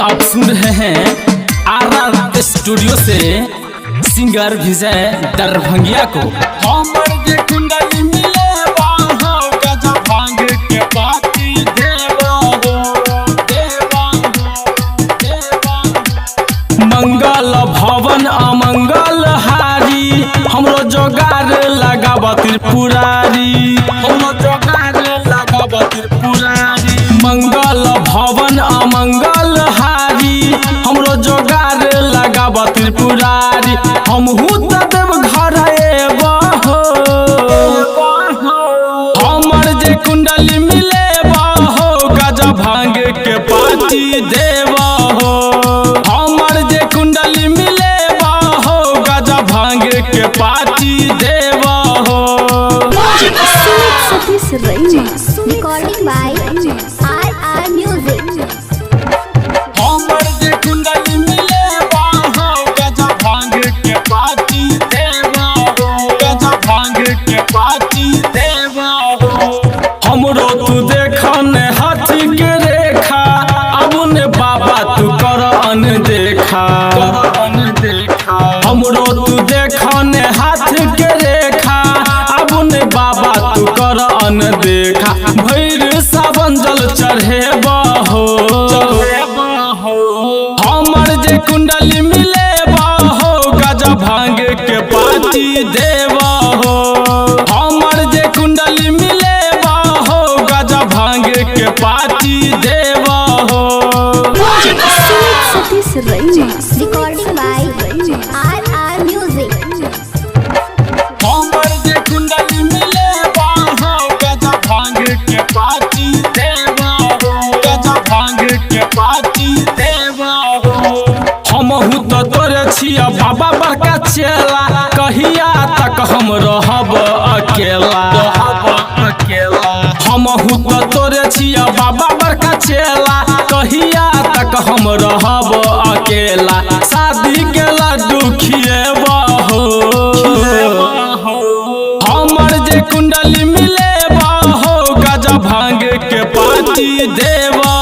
आप सुन रहे हैं आर स्टूडियो से सिंगर विजय दरभंगिया को। हमर जे कुंडली मिले हो गजा भांग के पाती देवा हो देवा हो देवा। मंगल भवन अमंगल हारी हमरो जोगार लगाब त्रिपुरारी, हमरो जोगार लगाब त्रिपुरारी। मंगल भवन अमंगल हारी हमरो जोगार लगाब त्रिपुरारी। हमहू त देव घर एबहो, हमर जे कुंडली मिले हो गजा भांग के पाती देवा हो। हमर जे कुंडली मिले हो गजा भांग के पाती देवा हो। Satish Raima. Recording by RR Music. हमर जे कुंडली मिले हो गजा भांग के पाती देवा हो, गजा भांग के पाती देवा हो। हमरो तू देखन हाथी के रेखा, अब ने बाबा तू कर अनदेखा, हमरो तू देखन हाथ के रेखा, अब ने बाबा तू कर अनदेखा। भैर सावन जल चढ़ेब हो, हमर जे कुंडली मिले हो गजा भांग के पाती देवा हो। हमर जे कुंडली मिले हो गजा भांग के पाती देवा हो। Satish Raima. Recording by RR Music. हमर जे कुंडली मिले हो गजा भांग के पाती देवा हो, गजा भांग के पाती देवा हो। हमहू त तोरे छिया बाबा बड़का चेला, कहिया तक हम रहब अकेला, हमहू त तोरे छिया बाबा बड़का चेला, कहिया तक हम रहब अकेला। शादी के लड्डू खिएब हो, हमर जे कुंडली मिले हो गजा भांग के पाती देवा